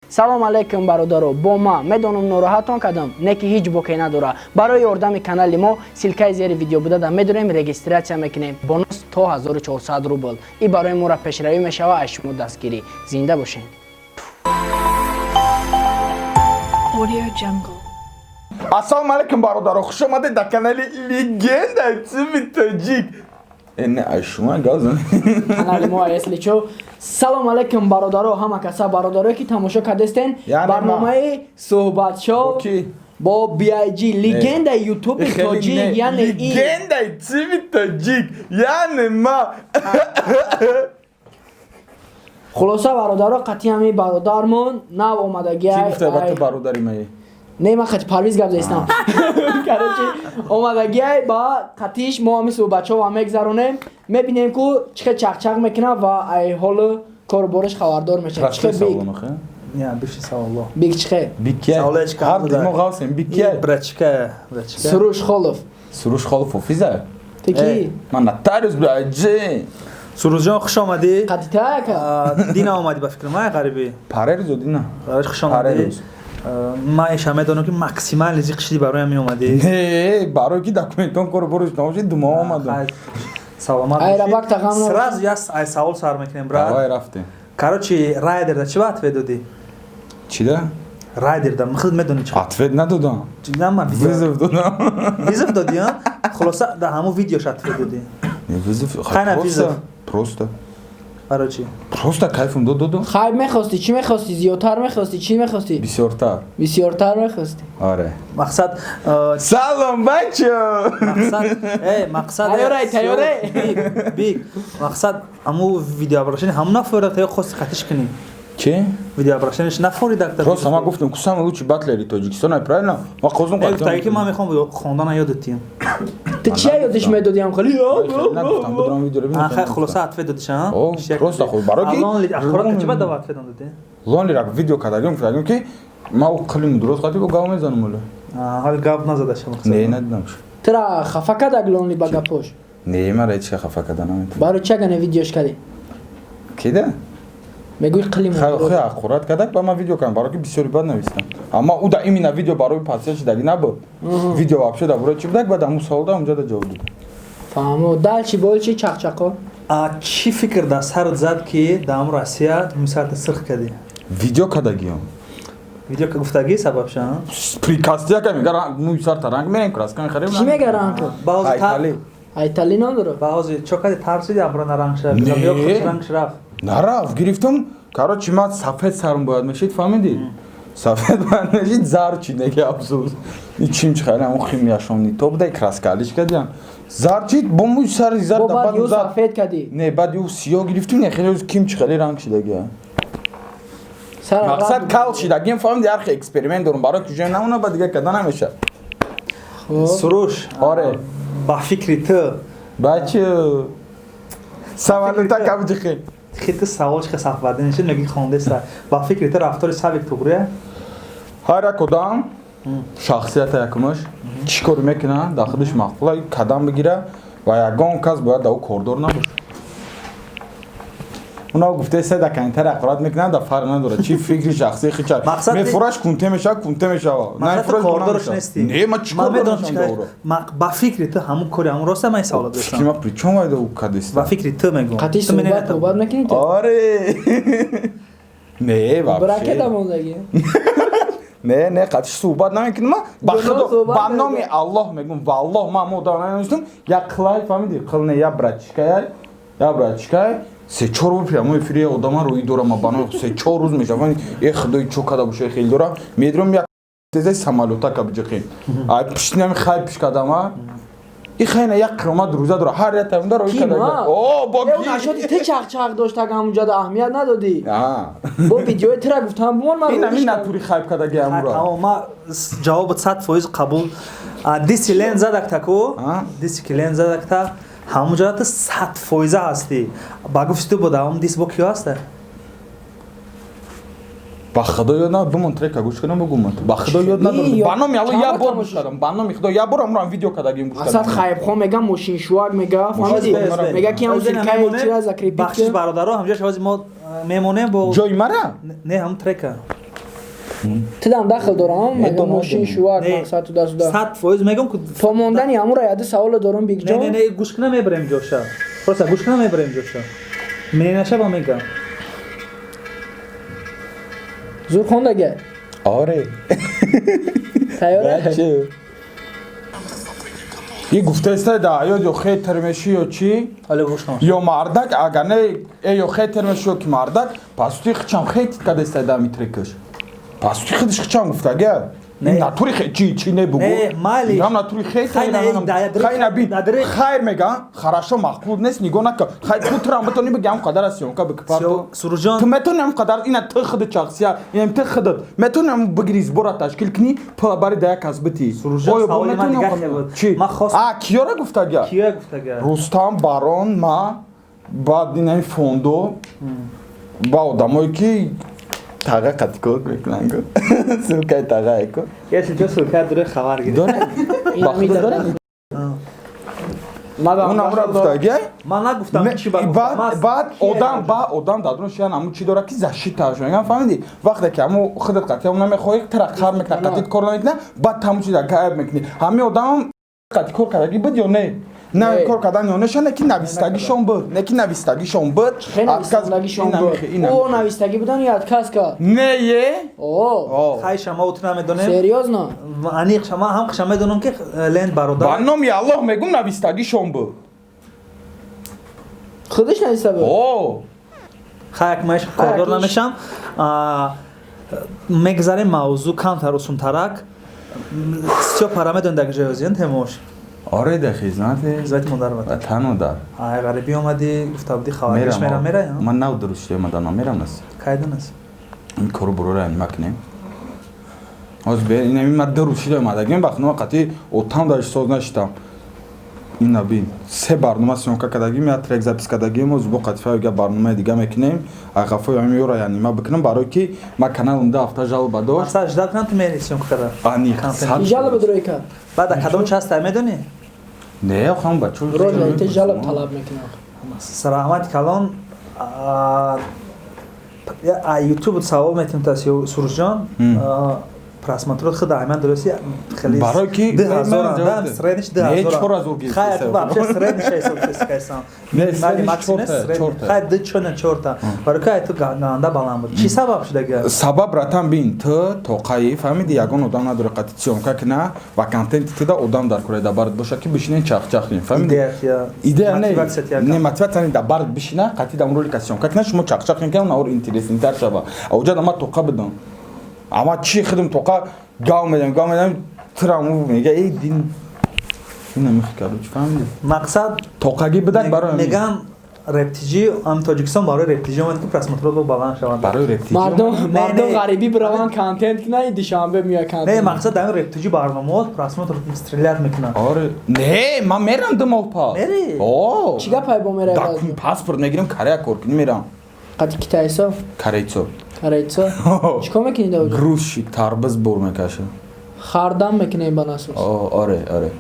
Салом алейкум, бародаро. Бо ма медонам, нороҳатон кардам, не ки ҳеҷ боке надора. Барои ёрдами канали мо ссылкаи зери видео буда, медонем, регистрация мекунем, бонус то 1400 рубл и барои моро пешравӣ мешава. Аз шумо дастгирӣ. Зинда бошем. Audio Jungle. Ассалому алайкум, бародаро, хуш омадед дар канали Легенда ТВ Тоҷик. Не, ай шумо гап. Канали мо, если чо. Салом алейкум, бародаро, ҳама каса, бародарое ки тамошо кардестен барномаи суҳбатшоу Бо ки? Бо BIG, легендаи ютуби тоҷик, яъне и Легендаи ТВ Тоҷик, яъне ма. Хулоса, бародаро, қатъи ҳамин бародармон нав омадагиай. Чӣ гуфта ба ту бародари маи? Не, ман қати Парвиз гап застам. Короче, омадагиай ба қатиш мо ҳамин суҳбатшоу мегзаронем, мебинем, ку чӣ хел чақчақ мекунад ва ай ҳолу кору бораш хабардор мешавад. Чӣ хел, Биг? Не, биши саволо. Биг, чӣ хел? Бикия. Саволе чӣ кам буда? Мо ғавсем, бикия. Брачка, брачка. Суруш Холов. Суруш Холов офиза. Ту ки? Ман нотариус, бляҷи. Сурузҷон, хуш омадӣ. Қатита яка. Дина омадӣ, ба фикр ман, ғарибӣ. Парерӯз дина. Хуш омадӣ. Ман иша медонам, ки максимально зиқ шидӣ, бароям меомадӣ. Не, барои ки документон кору бораш набошид, 2 моҳ омадам. Саломат. Айрабак тағам. Сразу я ай савол сар мекунем, брат. Давай, рафтем. Короче, райдерда чӣ ба ответ додӣ? Чида? Райдерда худ медонӣ чӣ. Ответ надодам. Нама. Вызов додам. Вызов додӣ, а? Хулоса, да ҳамун видеош ответ додӣ. Не, вызов. Хайна, вызов. Просто. Барои чӣ? Просто кайфм дод, додам. Хайр, мехости, чӣ мехости? Зиёдтар мехости, чӣ мехости? Бисёртар. Бисёртар мехости. Оре. Мақсад. Салом, бачо. Мақсад, мақсад. Тайёрай, тайёрай. Биг, биг. Мақсад, аму видеообращение ҳамун нафорда, та хости қатиш кунӣ. Чӣ? Видеообращениеш нафорида. Просто ман гуфтам, ку самый лучший батлери Тоҷикистон, правильно? Ман қозум. Гуфтаги, ки ман мехоҳам хондана ёдат диҳам. Ту чия ёдиш медодиам хали? Нагуфтам, будрам видеоро бинам. Хай, хулоса, ответ додиша. О, просто худ барои ки ахборот чӣ ба дава ответ додӣ? Лонлирак видео кардагим, гуфтагим, ки ман қили дуруст қати бо гап мезанам оле. Ҳал гап назадаша мақсад. Не, надидам. Тура хафа кардаг Лонли ба гапош? Не, мара ҳеч хафа карда наметавонам. Барои чӣ агане видеош кардӣ? Кида? Мегӯи қили. Хай, ақурат кардак, ба ман видео кардам, барои ки бисёри бад навистам. Аммо ӯ да именно видео барои подписчик шидаги набуд. Видео вообще дар бораи чӣ будак, баъд ҳамун савол да унҷа да ҷавоб додам. Фаҳмо, дальше больше чақчақо. А чӣ фикр дар сарат зад, ки дар ҳамун Россия мисарта сирх кардӣ? Видео кардагиам. Видео гуфтагӣ сабабша? Прикастияка мега, мӯи сарта ранг мерем, краска мехарем. Чӣ мега ранг? Айтали. Айтали ном дора. Ба ҳозир чо кардӣ, тарсиди амро наранг шава? Ё ранг рафт? Нарафт, гирифтам. Короче, ман сафед сарм бояд мешид, фаҳмидӣ? Сафед бояд мешид, зар чи неги, афсӯс. И чим чи хайр, ҳамун химияшон не то буда, краскалиш кардиам. Зар чи бо мӯи сари зар. Бо баъд ю сафед кардӣ? Не, баъд ю сиёҳ гирифтим, не, хеле ким чи хеле ранг шидаги. Мақсад кал шидагим, фаҳмиди, ҳар хел эксперимент дорум, барои ки ҷои намона, ба дига карда намешавад. Суруш. Оре. Ба фикри ту. Бача, самолета кабҷихи. Хити савол чихе сафбарда нишид, меги хондеста. Ба фикри ту, рафтори Савик туғрия? Ҳар як одам шахсията якумаш чӣ кор мекунад, дар худаш маъқула кадам бигира ва ягон кас бояд дар ӯ кордор набошад. Уна гуфте, се да комментарий ақорат мекунад, да фарқ надорад чӣ фикри шахсии хича. Мефураш, кунте мешава, кунте мешава. Мақсад, кордорш нестӣ. Не, ма чӣ кор дорам? Ба фикри ту, ҳамун кори ҳамун роста, ман савол достам. Ма при чём вайда ӯ кадиста? Ба фикри ту мегӯм. Қатъи суҳбат мекунӣ ту? Оре, не, вообще. Бракета мондагӣ. Не, не, қатъи суҳбат намекунам. Ма ба худо, ба номи Аллоҳ мегӯм, валлоҳ, ман модам намедонистам. Як қилай, фаҳмидӣ, қил не, я братчикай, я братчикай, 3-4 бор прямой эфири одама рӯи дорам, ба номи 3-4 рӯз мешавад, э худои, чо када боша, хел дорам, медурам, як тезаи самолёта кабиҷиқи ай пишти нами хай пиш кадама и хайна як қиёмат рӯза дора, ҳар як тавонда рӯи када. О, бо ки нашоди те чақчақ дошт, ага ҳамунҷа да аҳамият надодӣ. Бо видеои тира гуфтам, бумон ман. Ин ҳамин натури хайп кадаги амура. Тамом, ма ҷавобат 100% қабул. Диси лен задак таку, диси ки лен задак та, ҳамунҷа ту 100%-а ҳастӣ. Ба гуфти ту, бо давом дис бо киё ҳаста? Ба худо ёд надорам, бумон трека гӯш кунам, бугумон. Ба худо ёд надорам. Ба номи Аллоҳ, як бор гӯш кардам. Ба номи худо, як бор амро видео кардагим, гӯш кардам. Асад хайбхон мега, мошиншувак мега, фаҳмидӣ? Мега, ки ҳам ссылкаи чира закрепить. Бахшиш, бародаро, ҳамҷош ҳозир мо мемонем бо ҷои мара? Не, ҳамун трека. Тидам дахл дорам, Медонам, мошин шувак, Не. мақсад туда-сюда. 100% мегӯм ки То мондани ҳамура яду саволо дорум, Не, Бигҷон. не, не, гӯш кина, мебарем ҷоша. Просто гӯш кина, мебарем ҷоша. Менаша ба мегам. Зур хондага. Оре. Тайёра? Баче. И гуфтаиста да ё ё хейтер меши ё чӣ? Ҳоло гӯш кун. Ё мардак, агар не, ё хейтер меши, ё ки мардак, пас ти хичам хейт кадаиста да митрекаш. Пас ти хидиш хичам гуфтага. Не. Натури чи чи не бугу. Не, майли. Ям натури хейтер. Хай не, Хай наби. дадари- Хайр мега, хорошо мақбул нест, нигоҳ нака. Хай ту трам битони бигам қадар аст съёмка бикпарту. Суруҷон. Ту метони ҳам қадар ина ту худат шахсия, ина ту худат. Метони ҳам бигири сбора ташкил кунӣ, пула бари да як кас битӣ. Суруҷон, Оё, бо саволи ман метони дигар ҳам хел буд. Чӣ? Ман хост- А, киёра гуфтага? Кия гуфтага? Рустам, Барон, ма, баъд инаи фондо, ба одамое ки тага қатикор мекунанд. Ссылкаи тага эко. Если чё, ссылка дуре хабар гирифт. Доре? Ба худо доре? Он амра гуфтага? Ман нагуфтам чи ба гуфтам. Баъд баъд одам ба одам дар дунаш ян ҳамун чӣ дора ки защитааш меган, фаҳмидӣ? Вақте ки ҳамун худат қатъи ҳамун намехоҳӣ, тара қар мекунад, қатъи кор намекунад, баъд ҳамун чиза гаяб мекунӣ. Ҳамин одамам қатъи кор кардагӣ буд ё не? На, Не. кор кардан ё неша, не ки навистагишон буд, не ки навистагишон буд. Хеле навистагишон буд. О, навистагӣ будан ё отказ кард? Не е? О, О. Хай, шама уту намедонем. серьёзно? Аниқ шама ҳам шама медонам ки Ленд Ба бародар. номи Аллоҳ мегум, навистагишон буд. Худаш нависта буд? О. Хай, як маиш кордор Хай, намешам. Мегзарем мавзӯ камтар усунтарак. Стёпара медонӣ дар ҷоёзиён темош. Оре, да хизмати Хизмати модар ватан. ватану дар. Ай ғарибӣ омадӣ, гуфта будӣ хабаргиш мерам, мера? Ман нав дуруст шуда омадан, мерам нас. Кайдан аст? Ин кору бурора макунем. Ҳозир бе ин ҳамин ман 2 рӯз шуда омадагим, вақт ма қатъи отам дар соз нашитам. Ина бин, се барнома съёмка кардагим, як трек запись кардагим, ҳозир бо қатифа як барномаи дига мекунем. Ағафои ҳамин ёра яъни ма бикунам, барое ки ма каналам 2 ҳафта жалоба дошт. Мақсад ждать кунам, ту мери съёмка кара. Аниқ. Контент. Жалоба дурой кард? Баъд а кадом часта медонӣ? Не, хам бачо. Рожа ите жалоб талаб мекунад. Раҳмати калон. А ютуб савол метем та Суруҷон. Просмотрот худа айман дурусти хеле Барои ки 2000 ман анда средний Не, 2000. 4000 гирифти. Хай, вообще средний ҳисоб кайсам. Не, средний чорта, чорта. Хай, ду чона чорта. Барои ки ту ганда баланд буд. Чӣ сабаб шудага? Сабаб, братан, бин, ту тоқаи, фаҳмиди, ягон одам надори қатъи съёмка кина ва контенти туда одам дар кораи дар бард боша ки бишинен чахчах кунем, фаҳмиди? Идея. Идея не. Мотивация тия. Не, мотивация не, дар бард бишина, қатъи дар ролика съёмка кина, шумо чахчах кунем, ки он интереснитар шава. А уҷа ма тоқа будам, ама чи худам тоқа гав медам, гав медам, тураму мега эй дин ина михи, короче, фаҳмиди? Мақсад Тоқагӣ будак барои ҳамин. Меган рептиҷи ам Тоҷикистон барои рептиҷи омад ки просмотрот бо баланд шаванд. Барои рептиҷи. Мардум Не, мардум не. ғарибӣ бираванд, контент кунанд, Душанбе меояд Не, контент. мақсад дар рептиҷи барномаҳо просмотр стрелять мекунанд. Оре, не, ман мерам 2 моҳ пас. Мери? О. Чӣ гапай бо мерай? Дакун паспорт мегирам, Корея кор кунӣ мерам. Қати китайсо? Корейцо. Корейцо? Чӣ кор мекунӣ дар оҷо? Грузчик, тарбиз бор мекаша. Хардам мекунем ба насос? О, оре, оре.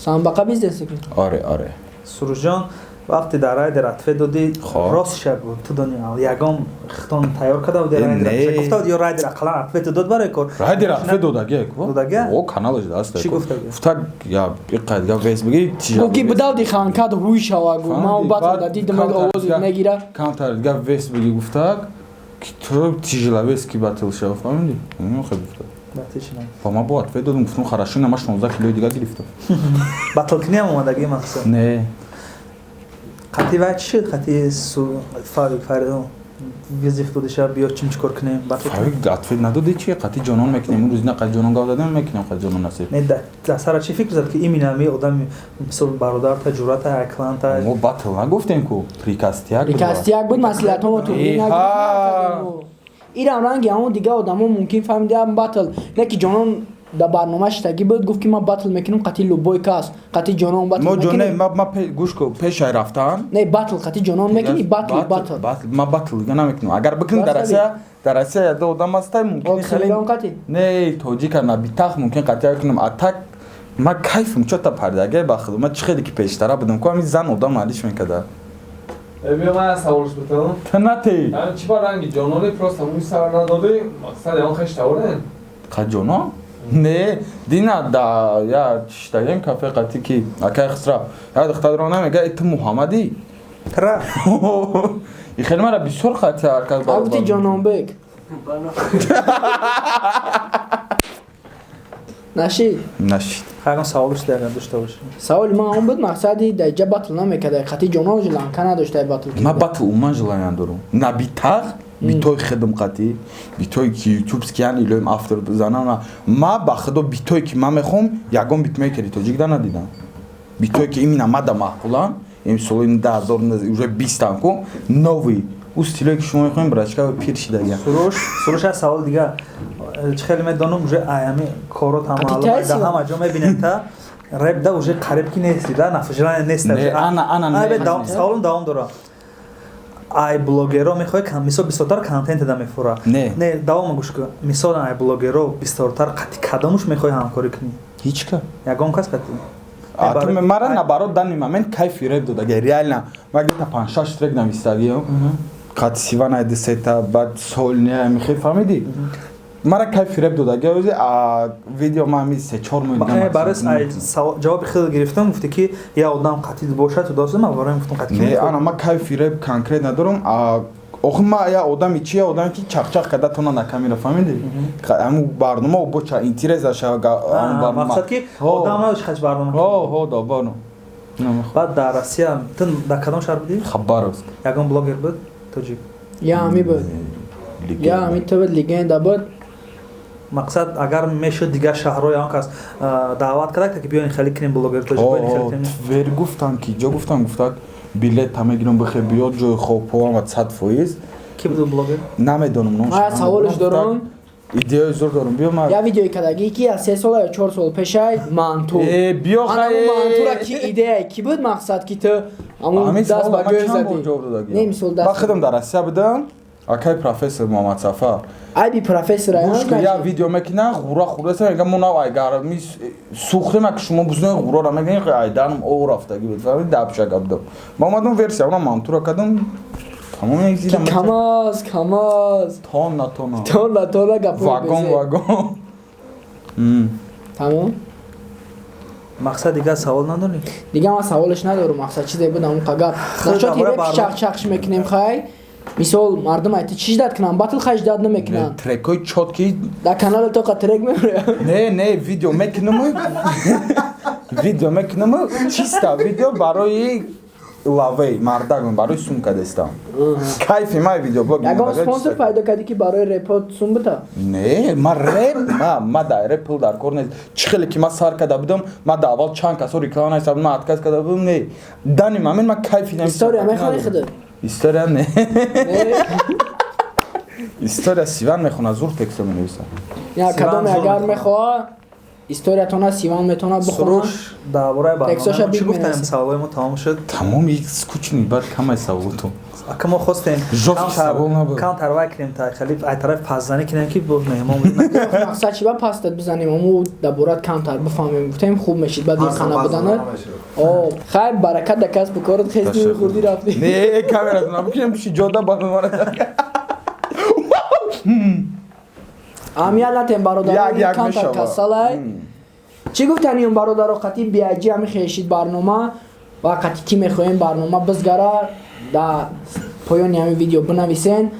Самбақа бизнес мекунӣ? Оре, оре. Суруҷон, вақте дар райдер ответ додӣ, Хоб. рост шаб буд, ту дони, ягон хитон тайёр карда буди? Э, Райдер не. гуфта буд ё райдер ақаллан ответ дод барои кор? Райдер ответ додаги ко. Додаги? О, каналаш даст. Чӣ гуфтаги? Гуфта, я иққад га вес биги. Гуфт ки бидавди ханкад ҳуй шава, гу ман баъд да дидам овози мегира. Камтар га вес биги, гуфтак ки ту тяжеловес ки батл шава, фаҳмиди? Ну, хел гуфта. Батл. Ба ман бо ответ додам, гуфтам хорошо, на ма 16 килои дига гирифтам. Батлкунӣ ҳам омадагӣ мақсад? Не. Қати вай чӣ шуд? Қати Фавик Фаридун вызов додиша, биё чим чӣ кор кунем, батл кунем? Фавик ответ надоди чи? Қати ҷонон мекунем. Имрӯз на қати ҷонон гап задем, мекунем қати ҷонон насиб. Не, дар сара чӣ фикр зад ки именно ами одами, мисол, бародарта, ҷурата, акланта? Мо батл нагуфтем ку, прикастияк буд. Прикастияк буд, маслиҳатҳомо туғри Эҳа. нагирифтем. Ирам ранги ҳамон дига одамо мумкин фаҳмидаам батл не ки ҷонон дар барнома шитагӣ буд, гуфт ки ман батл мекунам қати любой кас, қати ҷонон батл Мо ҷоне мекунем. ма гӯш кун, пешай рафтан. Не, батл қати ҷонон мекунӣ, батл, батл. Батл ма батл дига намекунам. Агар бикунам дар Батл. Россия, дар Россия яда одам ҳастай, мумкин хеле Оксимирон қати? Не, тоҷика набитах мумкин қатъия кунам, а так ма кайфм чота пардаге ба худ. Ма чӣ хеле ки пештара будам ку, ҳамин зан одам алиш мекарда. Биё ман саволш бутам. Ту натей. Чи ба ранги ҷонони просто мӯи сар надодӣ, мақсад он хеш таворен. Қа ҷонон? Не, дина да я чиштагем кафе қати ки акай Хисрав. Я духтар намега, ту Муҳаммадӣ? Тра. И хеле мара бисёр қати ҳаркас баробар. Абди Ҷононбек. Нашид? Нашид. Ҳар саволш дагар дошта бошӣ. Саволи ман он буд, мақсади дар ҷа батл намекарда, қати ҷонон желанка надошта батл. Ман батл умуман желания надорам. На битақ, битои хидм қати, битое ки ютубский ян илоим автор занам. Ма ба худо битое ки ман мехоҳам, ягон битмейкери тоҷик да надидам. Битое ки именно мада маъқулам, имсол ин 2000 уже 20 ку, новый. У стилое ки шумо мехоҳем, брачка пир шидагия. Суруш, Суруш аз савол дига. Чӣ хеле медонам, уже аями корот ҳама ҳама ҷо мебинем та реп да уже қариб ки нести да нафажране нест. Не, ана ана не. Саволам давом дора. Ай блогеро мехоҳӣ мисол бисёртар контент да мефура. Не. Не, давом гӯш кун. Мисол ай блогеро бисёртар қати кадомуш мехоҳӣ ҳамкорӣ кунӣ? Ҳеҷ ка. Ягон кас қати? А мара наоборот данный момент кайфи реп додага. Реально, ман где-то 5-6 трек нависагиам. Қати Сивана десета, баъд Солня мехоҳӣ фаҳмидӣ? Мара кайфи реп додага, ози а видео ман ҳами 3-4 моҳ дига. Барои ҷавоби хеле гирифтам, гуфтӣ ки я одам қатӣ бошад, ту дост, ман барои гуфтам қатӣ. Не, ана ман кайфи реп конкрет надорам, а охи ман я одами чи, я одаме ки чақчақ карда тона на камера, фаҳмидӣ? Ҳамун барнома боча интерес аша барнома. Мақсад ки одам надошт хач барнома. Ҳо, ҳо, да, барно. Баъд дар Россия ту дар кадом шаҳр будӣ? Хабаровск. Ягон блогер буд тоҷик? Я ҳами буд. Я ҳами ту буд, легенда буд. Мақсад агар мешуд дигар шаҳрҳои он кас даъват карда ки биёин хеле кунем блогер тоҷик. Твер гуфтам ки ҷо гуфтам, гуфтак билет та мегирам бихе биёд ҷои хобҳоам ва 100%. Ки буд блогер? Намедонам номаш. Ман саволш дорам. Идеяи зур дорам. Биё ман. Я видеои кардагӣ ки аз 3 сола ё 4 сол пешай манту. Э, биё хай. Мантура ки идея ки буд мақсад ки ту ҳамун даст ба гӯш задӣ. Не, мисол даст. Ба худам дар Россия будам. Акай профессор Муҳаммад Сафар. Айби профессор ай. Я видео мекунам, ғура хӯрдаса, мегам мо нав ай гарми сӯхтем, ак шумо бузнаи ғурора мегӯем, ай дарм ов рафтагӣ буд. Фаҳмидӣ, дабшага будам. Ма омадам версия, она мантура кардам. Тамом як зидам. Камаз, камаз. Тонна, тонна. Тонна, тонна гап. Вагон, вагон. Тамом. Мақсад дигар савол надорӣ? Дигар ман саволш надорам, мақсад чизе буд ҳамон қагап. Нашоти реп чақ-чақш мекунем хай. Мисол мардум айти чӣ ждат кунам? Батл хай ждат намекунам. Трекои чотки дар канали тоқа трек мебарам. Не, не, видео мекунам. Видео мекунам, чиста видео барои лавей мардагон, барои сумка дестам. Кайфи май видеоблог. Ягон спонсор пайдо кардӣ ки барои репот сум бита? Не, ма реп, ма дар реп пул дар кор нест. Чӣ хеле ки ма сар карда будам, ма дар аввал чанд касо реклама нависта будам, ма отказ карда будам, не. Данный момент ма кайфи намешавам. История мехонӣ худат? История не. История Сиван мехонад, зур текстро менависад. Я кадом агар мехоҳад историятона Сиван метавонад бихонад. Суруш дар бораи барнома чӣ гуфтем? Саволои мо тамом шуд. Тамом, скучный, баъд камай саволотон. Ака мо хостем камтар вай кунем, та хеле ай тараф пасзанӣ кунем ки боз меҳмон мақсад чи ба пастат бизанем, аммо дар борат камтар бифаҳмем, гуфтем хуб мешид баъд ин хана буданат. О, хайр, баракат дар касбу корат, хезди хурдӣ рафтӣ. Не, камератон набукунем, пиши ҷода барномара. Аҳамият натем бародарон, камтар касалай. Чӣ гуфтанӣ он бародаро қатъи биаҷи ҳами хешид барнома ва қатъи ки мехоҳем барнома бизгара дар поёни ҳамин видео бинависен.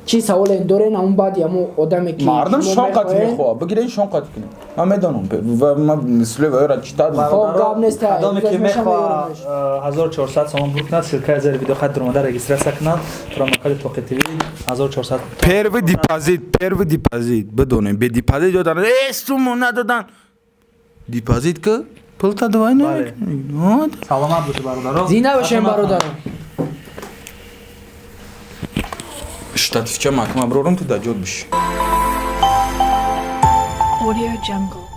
Чӣ саволе дорен ҳамун баъди ҳамун одаме ки мардум шон қатъи мехоҳад, бигирен шон қатъи кунед. Ман медонам, ман мисли вайра читад. Хоб, гап нест. Кадоме ки мехоҳад 1400 сомон бур кунад, ссылкаи зери видео хат дуромада регистрация кунад, промокоди Тоқи ТВ 1400. Первый депозит, первый депозит бидонем, бе депозит додан, э суммо надодан. Депозит ки пулта давай намекунӣ. Саломат бошед бародаро. Зинда бошем бародаро. Штативча маҳкама бирорам, ту дар ҷод биши. Audio Jungle.